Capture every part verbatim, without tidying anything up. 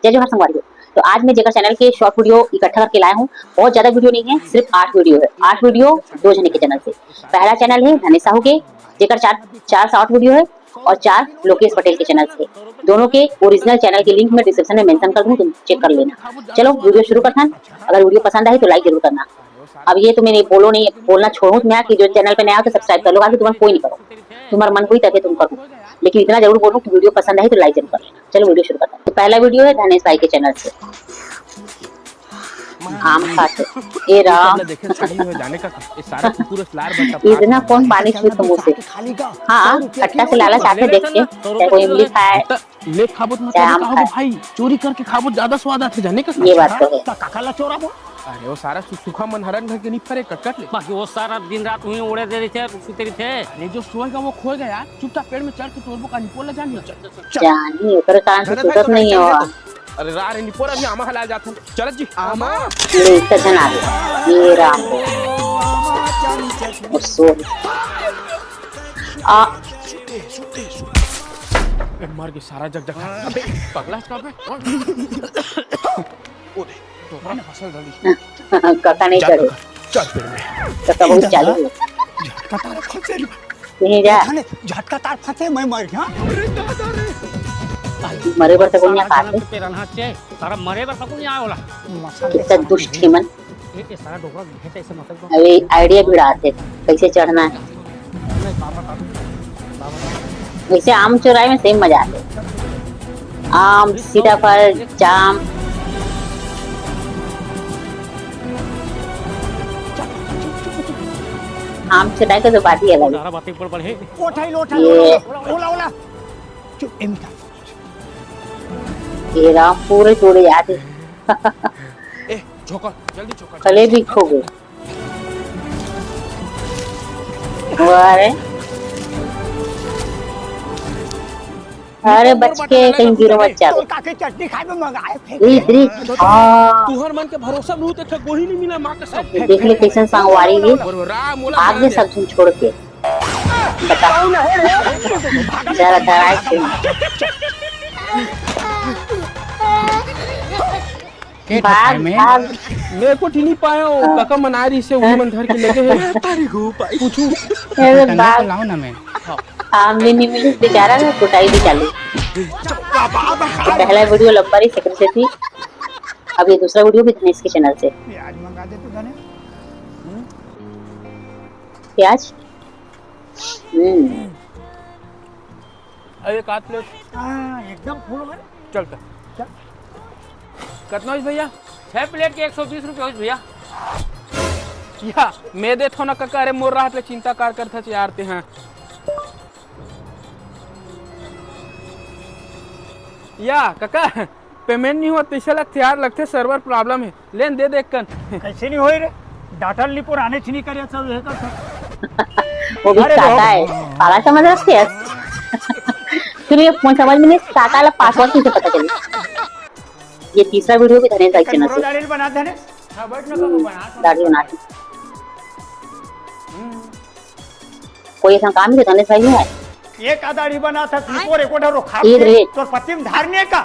जय जोहार संगवारी हो। तो आज मैं जेकर चैनल के शॉर्ट वीडियो इकट्ठा करके लाया हूँ। बहुत ज्यादा वीडियो नहीं है, सिर्फ आठ वीडियो है। आठ वीडियो दो जने के चैनल से। पहला चैनल है धनेश साहू के, जेकर चार चार शॉर्ट वीडियो है, और चार लोकेश पटेल के चैनल से। दोनों के ओरिजिनल चैनल के लिंक मैं डिस्क्रिप्शन में मेंशन कर दूँ, तुम चेक कर लेना। चलो वीडियो शुरू करथन। अगर वीडियो पसंद आए तो लाइक जरूर करना। अब ये तो मैंने बोलो नहीं, बोलना छोड़ू मैं कि जो चैनल पे नया हो तो सब्सक्राइब कर लो, बाकी तुम्हारा कोई नहीं करो, तुम्हारा मन कोई तभी तुम करो, लेकिन इतना जरूर बोलूँ कि वीडियो पसंद आए तो लाइक जरूर कर लेना। चलो वीडियो शुरू करते हैं। तो पहला वीडियो है धनेश भाई के चैनल से। आम खाते। ए राम। देखे सही हो जाने का, ये सारा कुकुर लार बट्टा इतना कौन पानी छू मुंह से? हाँ, खट्टा से लालच आके देख के, चाहे कोई इमली खाए, ले खाबो त मतलब चाहे आम खाए। भाई, चोरी करके खाबो, ज्यादा स्वाद आथे जाने का। ये बात तो है। का काका ला चोरा बोल? अरे वो सारा सु-, सुखा मन हरन घर के नहीं फरे कटकट ले। बाकी वो सारा दिन रात वहीं उड़े दे रही थे, सुते रही थे। अरे जो सोएगा वो खोएगा यार, चुपचाप पेड़ में चढ़ के तोड़बो का निपोला जानी। जानी, ओकरे कारण से सुतत नहीं हो। अरे रा रे निपोरा भी आमा हला जात हन। चलत जी। आमा। ले, इसका झन आ गया। ये रहा। और सो। आ। ए, मर के सारा जग जग। अबे, पगला इसका बे। ओ दे, तो ना फसल डाली। काका नहीं चढ़े। चल पेड़ में। काका बहुत चालू है। झटका तार फंसे रे। कहीं जा। अरे, झटका तार फंसे, मैं मर गया। मरे बर तो कोई नहीं सारा खाते। जनम पे रहना चाहिए। सारा मरे बर तो कोई नहीं आए वाला। मसल के कितना सारा दुष्ट है मन। ये, ये सारा डोकरा घेंटे ऐसे मसल को। अभी आइडिया भी डालते, कैसे चढ़ना है। वैसे आम चौराहे में सेम मजा आते। आम, सीताफल, जाम। आम चौराहे का तो बात ही अलग है। सारा बातें ऊपर बढ़े। ओठाई लोठा, ये ओला, ओला, ओला। चुप, ए मिठा। ये राम पूरे टूटे जाते। ए, झोंका, जल्दी झोंका। कले भी खो गए। वाह रे। अरे बच के कहीं गिरो मत जावे। तोर काके चटनी खाए में मंगाए फेंक री, दे। री, हाँ। तुहर मन के भरोसा में हूँ, तो गोही नहीं मिला, माँ कसम। देख ले कैसन संगवारी है। बोलो, राम बोला आग में जाने। सब झन छोड़ के। बता। जरा डराए थे। के भाग, ठप्पा में? भाग। मैं कुछ नहीं पाया हूँ, हाँ। काका मना रही से उही मन धर के लेके है। तारी गो पाई। पूछू। अरे टंगा बाप। तो लाओ ना मैं। आम भी नहीं मिली, बेचारा ना कुटाई भी चालू। पहला वीडियो लंबा रही, सेकंड से थी। अब ये दूसरा वीडियो भी धनेश के चैनल से। प्याज मंगा दे तू धनेश। प्याज? हम्म। अरे, एक आध प्लेट। हाँ, एकदम फुल हो गए। चल, चल। चल। कितना होइस भैया? छह प्लेट के एक सौ बीस रुपये होइस भैया। या, मैं देत हूँ ना काका, अरे मोर राहत ले चिंता कार करत हस यार ते, हाँ। या, काका, पेमेंट नहीं हुआ, तैसे लगथे यार, लगथे सर्वर प्रॉब्लम है। लेन दे दे एक कन। कैसे नहीं होई रे? डाटा लिपोर आने छनी करे सब ये कर सब। वो भी अरे काका बाप। है, काका समझ रखते हैं। फिर ये फोन समझ में नहीं, काका ला पासवर्ड कैसे पता चले? ये तीसरा वीडियो भी धनेश भाई चैनल से। दाढ़ी बना देने। हाँ, बैठ ना, करो, बना, दाढ़ी बना दे। हम्म। कोई ऐसा काम ही तो धनेश भाई नहीं है। ये का दाढ़ी बना था, सिपोर एको ढरो खा ये के रे। तोर पत्ती में धारने का।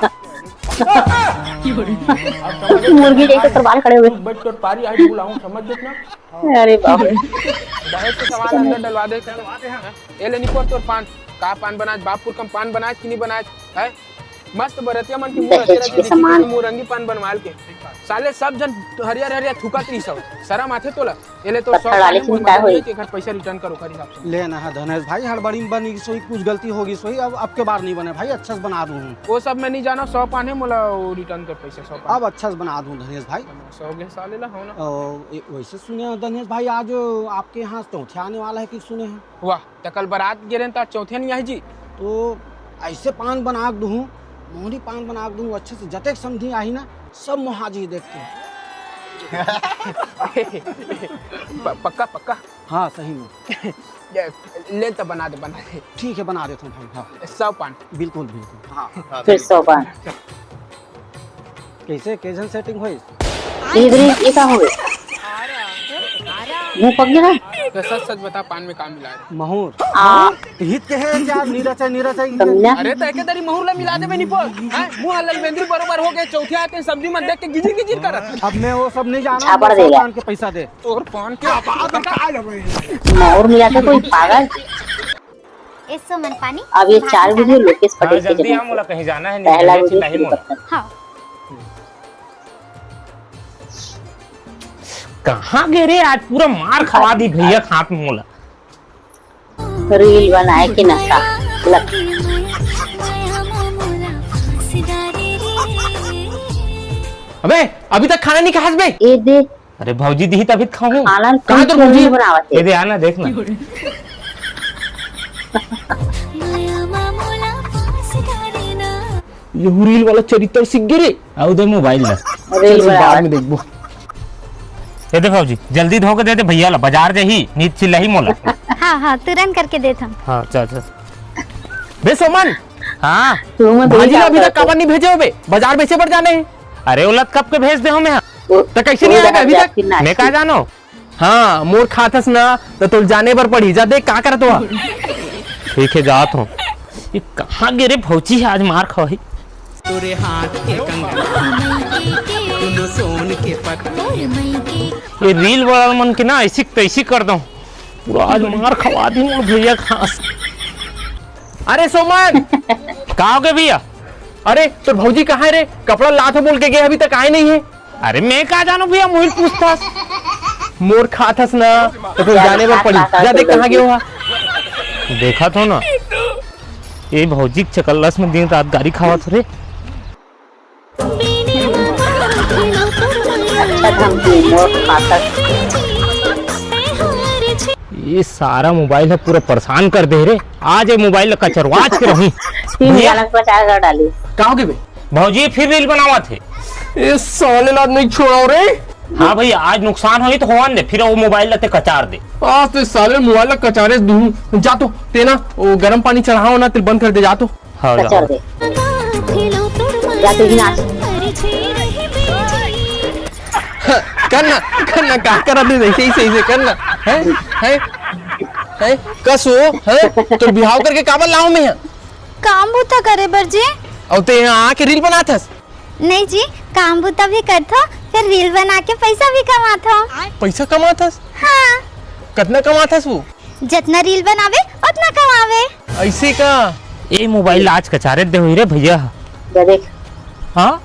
मुर्गी जैसे तोर बाल खड़े हुए। बट तोर पारी आज बुलाऊं, समझ देत ना। अरे बाप रे। डायरेक्ट सामान अंदर डलवा दे। ये ले निपोर तोर पान। का पान बनाए, बाप पुरखा पान बनाए कि नहीं बनाए, है? मस्त बरतिया मन की मुंह दहेज रचे के रचे सामान। मुंह रंगी पान बनवाल के। साले सब जन हरियर हरियर थूकत रही सब। शरम आथे तोला? एले तो पत्थर सौ वाले पाने चिंता मोबाइल होई। में एक पैसा रिटर्न करो कर हिसाब से। ले ना, हाँ, धनेश भाई, हड़बड़ी में बनी सोई, कुछ गलती होगी सोई, अब, अब के बार नहीं बने भाई, अच्छा से बना दूँ हूँ। वो सब मैं नहीं जाना, सौ पाने मोला वो रिटर्न कर पैसा, सौ पाने। अब अच्छा से बना दूँ धनेश भाई। सौ के साले ला हो ना। ओ, ए, वैसे सुने हैं धनेश भाई, आज आपके यहाँ चौथे आने वाला है कि सुने हैं? वाह, त कल बारात गे रहेन त चौथे नहीं आई जी। तो ऐसे पान बना के दूँ, मोहरी पान बना के दूँ, अच्छे से जतेक समधी आही ना, सब मोहा जी देख के। प-, पक्का, पक्का? हाँ, सही में। ये, ले त बना दे, बना दे। ठीक है, बना देता हूँ भाई, हाँ। सौ पान। बिल्कुल, बिल्कुल। हाँ, हाँ, फिर सौ पान। कैसे, कैसन सेटिंग होई? इधर ही, ये का होवे? मुंह पक गया ना? तो सच सच बता, पान में का मिला है? महूर। आ। हित के है यार, नीरा चाय, नीरा चाय। समझा? अरे तो एके दरी महूर ला मिला देबे निपोर। हैं? मुंह ललबेंदरी बरोबर हो गए, चौथे आते सब्जी मन देख के गिजिर गिजिर करत। अब मैं वो सब नहीं जाना, झापड़ बस देगा। पान के पैसा दे। तोर पान के महूर मिला के कोई पागल। ए सुमन पानी। अब ये चार वीडियो लोकेश हाँ, पटेल के जल्दी चैनल आ, मोला पे। कहीं जाना है, पहला वीडियो चिल्लाही शुरू मोला। करते हैं। हाँ। कहाँ गए रे? आज पूरा मार खवा दी भैया, खात मोला। रील बनाए के नशा। लग। अबे, अभी तक खाना नहीं खास बे? ए दे। अरे भौजी दिही तभी तो खाऊं। खाना कहाँ तो तुम भौजी? नहीं बनावत है। ये दे आना, देख ना। ये रील वाला चरित्र सीख गे रे। आओ दे मोबाइल ला। रील चल, बाद बनावत। में देखबो। ये दे भौजी, जल्दी धो के दे दे भैया ला, बाजार जाही, नींद चिल्लाही मोला। हाँ, हाँ, तुरंत करके देत हूँ। हाँ, चल, चल। बे सोमन। हाँ। तू मत भाजी ला अभी तक काबर नहीं भेजे हो बे? बाजार बेचे बर जाने हे। अरे, ओला कब के भेज दे हो मैं? त कैसे नहीं आएगा अभी तक? मैं का जानो? हाँ, मोर खाथस ना, त तोल जाने बर पड़ी। जा देख, का करत हो? ठीक है, जात हूँ। ये कहाँ गे रे भौजी, आज मार खाही। तोरे हाथ के कंगन, दोनों सोन के पत्थर। ये रील वाला मन के ना, ऐसी तैसी कर दो। पूरा आज मार खवा दी मोर भैया खास। अरे सोमन! का हो गया भैया? अरे, तोर भौजी कहाँ है रे? कपड़ा लात हो बोल के गए, अभी तक आए नहीं है। अरे मैं का जानू भैया, मुहिल पूछथस। मोर खाथस ना, त तोर जाने बर पड़ी। जा देख कहाँ गयो हा। देखा तो ना, ये भौजी के चकल्लस में दिन रात गारी खावत रे। अच्छा धमकी, मोर खाथस। ये सारा मोबाइल ह पूरा परेशान कर दे रे। आज ये मोबाइल ला कचरवाच के रहूं। तीन भैया। गाना पचास हजार डाली। का हो गे बे? भौजी फिर रील बनावत हे। ए साले ला नहीं छोड़ाओ रे। हाँ भैया, आज नुकसान होही त होवन दे, फिर वो मोबाइल ला ते कचार दे। आज तो साले मोबाइल ला कचारे दूं। जा तो, ते ना, वो गरम पानी चढ़ाओ ना, ते बंद कर दे, जा तो। हाँ, जा। कचार दे। जा तो ही नाच। कर ना, कर ना, का करा दे, सही, सही से कर ना। हैं? हैं? हैं? कस हो? हैं? तो बिहाव करके काबर लाऊं मैं? काम बूता करे बर जी। अउ ते यहाँ आके रील बनात हस? नहीं जी, काम बूता भी करथो, फिर रील बना के पैसा भी कमाथो। पैसा कमात हस? हाँ। कतना कमात हस वो? जतना रील बनावे, उतना कमावे। ऐसे का? ए मोबाइल आज कचारे दे हुई रे भैया। ये देख। हाँ?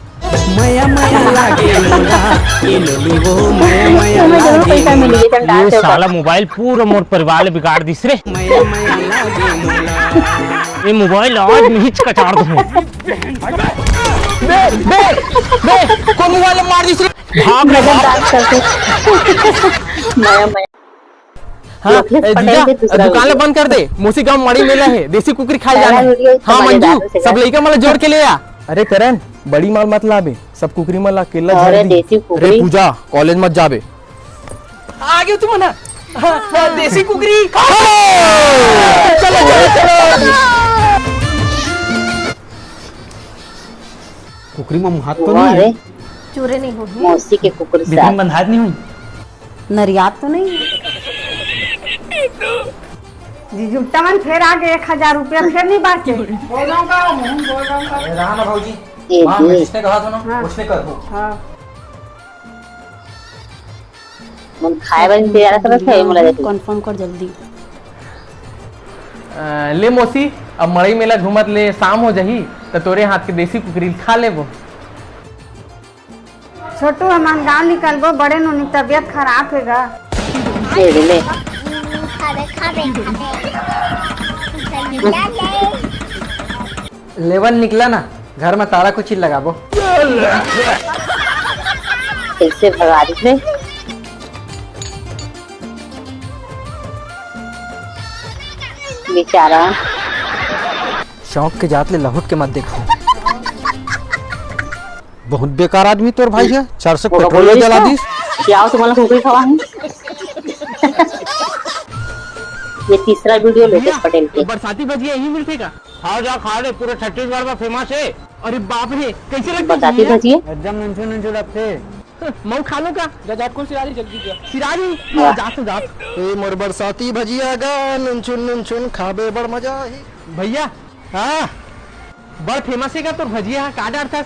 मया मया लागे मोला, ये लोली वो मया मया तुमने जरूर लागे पैसा मिली मोला। है, तुम ये डांस साला मोबाइल पूरा मोर परिवार ले बिगाड़ दिस रे। मया मया लागे मोला। ये मोबाइल आज नहीं कचार दूं। बे, बे, बे, कौन मोबाइल मार दिस रे? भाग रे, भाग। डांस करके। मया मया। हाँ, लोकेश ए, पटेल जीजा, के दूसरा दुकान ला वीडियो। बंद कर दे। मोसी गांव मड़ई मेला हे, देसी कुकरी खाए पहला जाना हे। वीडियो ही हाँ, समझ में मंजू, डालो से सब कर। लइका मन ला जोड़ के ले आ। अरे करण, बड़ी माल मत लाबे, सब कुकरी मन ला अकेला अरे झाड़ दी। देसी कुकरी। रे पूजा, कॉलेज मत जाबे। आ गयो तुमन, हाँ, हाँ, देसी कुकरी। चलो, चलो, चलो। कुकरी में हाथ तो वाह नहीं है? रे। चूरे नहीं होही। मौसी के कुकुर बिक्री साथ। बंधात नहीं हुई। नरियात तो नहीं है? जीजू, तमन फेर आगे एक हजार रुपया फेर नहीं बाचे। बोल रहा हूँ का, मोहन बोल रहा हूँ का। अरे रहा ना भौजी। ए, माँ, मैं जिसने कहा था ना, हाँ। उसने कर दो। हाँ। मन खाए बर इंतजार करत हे, मोला दे दे। कन्फर्म कर जल्दी। अ, ले मौसी, अब मड़ई मेला घूमत ले शाम हो जाही, त तोरे हाथ के देसी कुकरी खा लेबो। छोटू, हमन गाँव निकलबो, बड़े नोनी तबीयत खराब हे गा। ले ले, ले। खाबे, खाबे, खाबे। लेवन निकला ना, घर में ताला कुछ लगाबो। कैसे भगा दिस रे? बेचारा। शौक के जात ले लहुट के मत देखो। बहुत बेकार आदमी तोर भाई हे, चार सौ पेट्रोल जला दिस। क्या हो तुम्हारा कुकरी खवा है? ये तीसरा वीडियो लोकेश पटेल के। बरसाती भजिया यही मिलते का? खाओ जा, खा ले, पूरे छत्तीसगढ़ में फेमस है। अरे बाप रे, कैसे लगते बताती भजिया? भजिया? एकदम नंचू नंचू लगते। मऊ खा लो का? जा, झटकुन सिरारी, जल्दी जा। सिरारी? जात हूँ, जात। ए मोर बरसाती भजिया गा, नुनचुन नुनचुन खाबे बड़ मजा आही। भैया। हाँ। बड़ फेमस हे का तोर भजिया? का डारथस?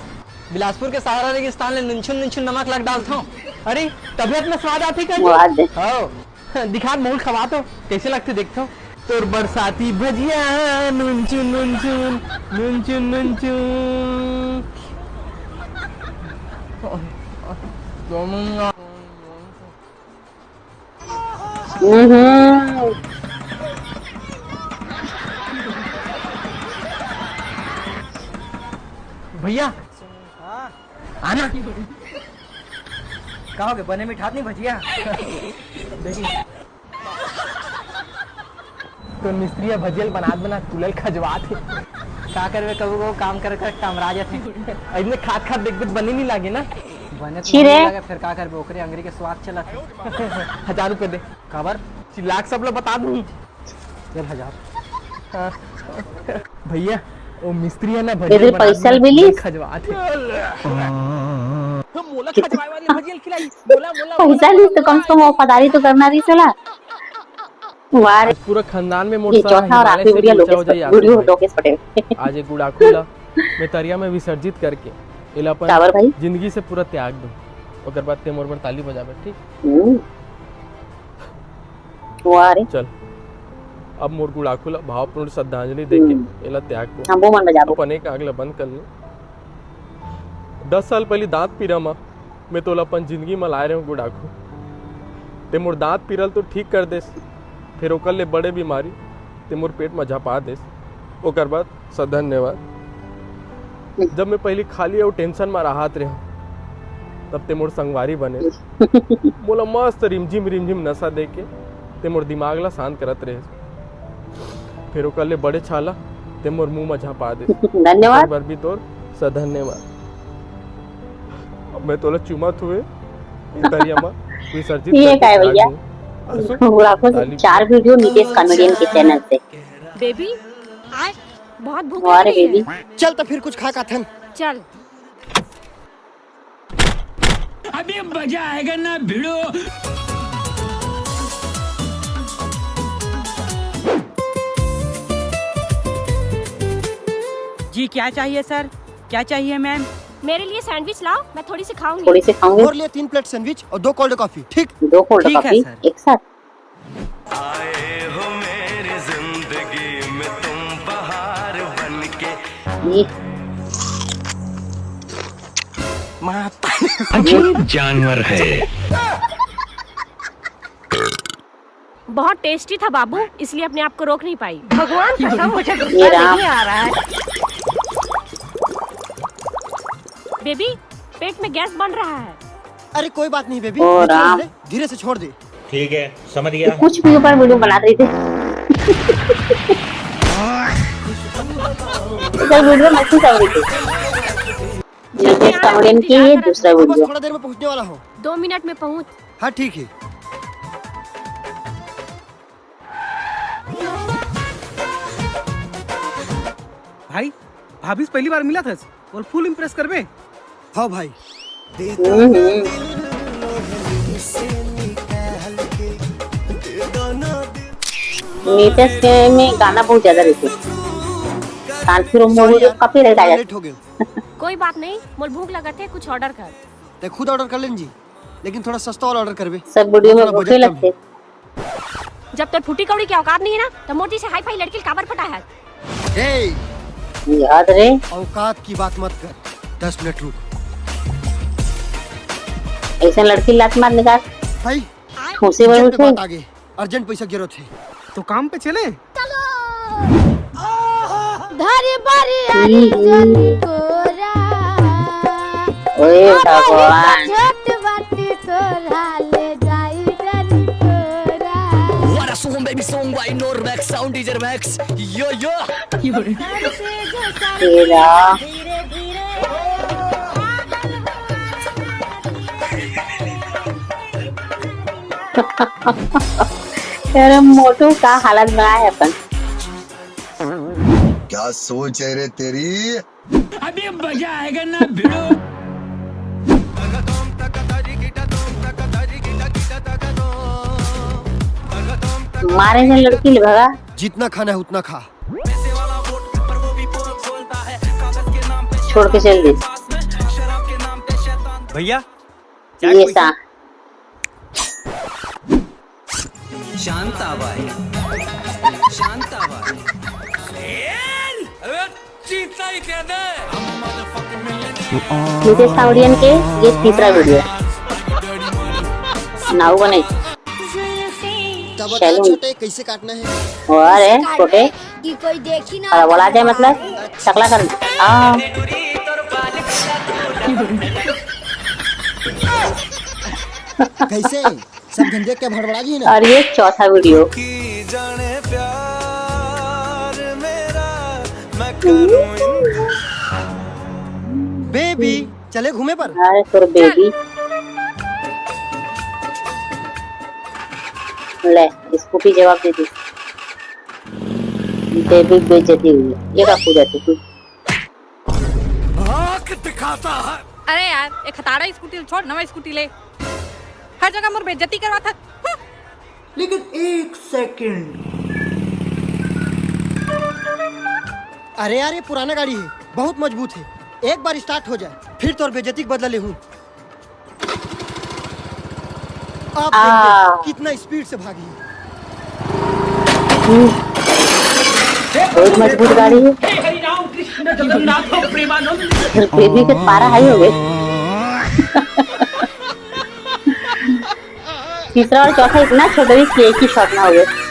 बिलासपुर के सहारा रेगिस्तान ले नुनचुन नुनचुन नमक लग डालथो। अरे, तभे अतना स्वाद आथे का जी? वाह दे। हाँ। दिखा, मोल खवा तो, कैसे लगथे देखथो। तोर बरसाती भजिया, नुनचुन नुनचुन, नुनचुन नुनचुन। हम्म। भैया। हाँ। आना। का होगे, बने मिठात नहीं भजिया? देखी। तो मिस्त्री ह भजिया ल बनात बनात तुला ल खजवात हे। का करबे, कभू कभू काम करे करे काम रह जाथे। अइसने खात खात देखबे त बने नहीं लागे ना। बने तो छी नहीं रे। लागे, फिर का करबे, ओकरे अंगरी के स्वाद चलत हे। हजार रुपये दे। काबर? चिल्ला के सब ला बता दूँ। चल हजार। हाँ। भैया, वो मिस्त्री है ना, भजिया एदे बनाने पैसा में मिली? खजवात है। मोला खजवाए वाले भजिया खिलाई। मोला, मोला, पैसा मोला, ली तो मोला। कम से कम वफादारी तो करना रही चला। वाह रे। आज पूरा खानदान में मोर ये सर चौथा और हिमालय आखिरी से भी ऊंचा हो जाई आंसू वीडियो भाई। लोकेश पटेल। आज एक गुड़ाखू ला मैं तरिया में विसर्जित करके एला अपन काबर भाई? जिंदगी से पूरा त्याग दूं। ओकर बाद ते मोर बर ताली बजाबे, ठीक? हम्म। वाह रे। चल, अब मोर गुड़ाखू ला भावपूर्ण श्रद्धांजलि देके हम्म। एला त्याग दो। हम वो मन बजाबो। अपन एक आग ला बंद कर ले। दस साल पहली दांत पीरा म मैं तोला अपन जिंदगी म लाए रहेंव गुड़ाखू। ते मोर दांत पीरा ल तो ठीक कर देस, फिर ओकर ले बड़े बीमारी ते मोर पेट म झपा देस। ओकर बाद सर धन्यवाद। जब मैं पहली खाली अउ टेंशन म राहत रहेंव, तब ते मोर संगवारी बने। मोला मस्त रिमझिम रिमझिम नशा देके ते मोर दिमाग ला शांत करत रहे। फिर ओकर ले बड़े छाला ते मोर मुंह म झपा दे। धन्यवाद। ओकर बर भी तोर सर धन्यवाद। अब मैं तोला चुमत हुए ए तरिया म विसर्जित ये करके काय त्याग भैया? दूं। आंसू, गुड़ाखू से ताली चार वीडियो नितेश कॉमेडियन के चैनल से। बेबी, बहुत भूख वाह रे लगी है। बेबी। चल तो फिर कुछ खा खाथन। चल। अभी मजा आएगा ना भिड़ो। जी, क्या चाहिए सर? क्या चाहिए मैम? मेरे लिए सैंडविच लाओ, मैं थोड़ी सी खाऊंगी। थोड़ी सी खाऊंगी। और लिए तीन प्लेट सैंडविच और दो कोल्ड कॉफी, ठीक? दो कोल्ड ठीक है कॉफी सर। एक साथ। आए हो मेरी जिंदगी में तुम बहार बन के। ये। माता। अजीब जानवर है। बहुत टेस्टी था बाबू, इसलिए अपने आप को रोक नहीं पाई। भगवान कसम, मुझे गुस्सा ये राम। नहीं आ रहा है। बेबी, पेट में गैस बन रहा है। अरे कोई बात नहीं बेबी, ओ ये चल राम। ले, धीरे से छोड़ दे। ठीक है, समझ गया। कुछ भी ऊपर वीडियो बना रही थी। इधर वीडियो मस्ती कर रही थी। लेटेस्ट कॉमेडियन की ये दूसरा बस वीडियो। थोड़ा देर में पहुंचने वाला हूँ। दो मिनट में पहुंच। हाँ ठीक है। भाई, भाभी से पहली बार मिला था, और फुल इम्प्रेस करबे। हाँ भाई। हम्म, हम्म। नितेश के में गाना बहुत ज्यादा रहते। कानपुर में वो सॉरी यार, काफी रहता है। लेट हो गए। कोई बात नहीं, मोल भूख लगत है, कुछ ऑर्डर कर। ते खुद ऑर्डर कर लेन जी, लेकिन थोड़ा सस्ता वाला ऑर्डर करबे। सब वीडियो में थोड़ा भूखे बजट कम लगते। है। जब तोर फूटी कौड़ी के औकात नहीं है ना, तो मोर जैसे हाई फाई लड़की ल काबर पटा है? ए! याद रे। औकात की बात मत कर, दस मिनट रुक। ऐसे लड़की लात मार निकाल। भाई, ठूसे जेब में बड़ू थे। बात आ गई, अर्जेंट पैसा की जरूरत है। तो काम पे चले? धरी बरियारी जनी कोरा। ओए भगवान। छोट बाटी तोरा ले जाई जनी कोरा। What a song, baby song by Normax, sound D J Max. Yo, yo. तेरा। तेरा मोटू का हालत बना है अपन। क्या सोच है रे तेरी? अभी मजा आएगा ना भिड़ो। मारे से लड़की ले भगा। जितना खाना है उतना खा। छोड़ के चल दी। भैया, चाय ये कोई सा। शांताबाई, शांताबाई। अरे चीता ही कह दे। नितेश कावड़ियन के ये तीसरा वीडियो है। नाऊ बने। तब बता सैलून। छोटे, कैसे काटना है? और है छोटे। कि कोई देखी ना और बोला जाए मतलब, टकला कर। हाँ। कैसे? सब धंधे के भड़बड़ा जी ना। और ये चौथा वीडियो। की जाने प्यार मेरा, मैं करूं इन- बेबी, चले घूमे पर। अरे तोर बेबी। ले, स्कूटी जवाब दे दी। बेबी बेइज्जती हुई। ये का पूजा थी तू? आंख दिखाता है। अरे यार, एक हताड़ा स्कूटी ल छोड़, नवा स्कूटी ले। हर जगह मोर बेइज्जती करवा था। हम्म। लेकिन एक सेकंड। अरे यार, ये पुराना गाड़ी है, बहुत मजबूत है। एक बार स्टार्ट हो जाए, फिर तोर बेइज्जती के बदला लेहूं। आप आ। देखते, कितना स्पीड से भागी। हम्म। बहुत मजबूत गाड़ी है। हे हरि राम कृष्ण जगन्नाथ प्रेमानंद। फिर बेबी के पारा हाई हो गए। तीसरा और चौथा इतना छोटा भी कि एक ही शॉट में हो गए।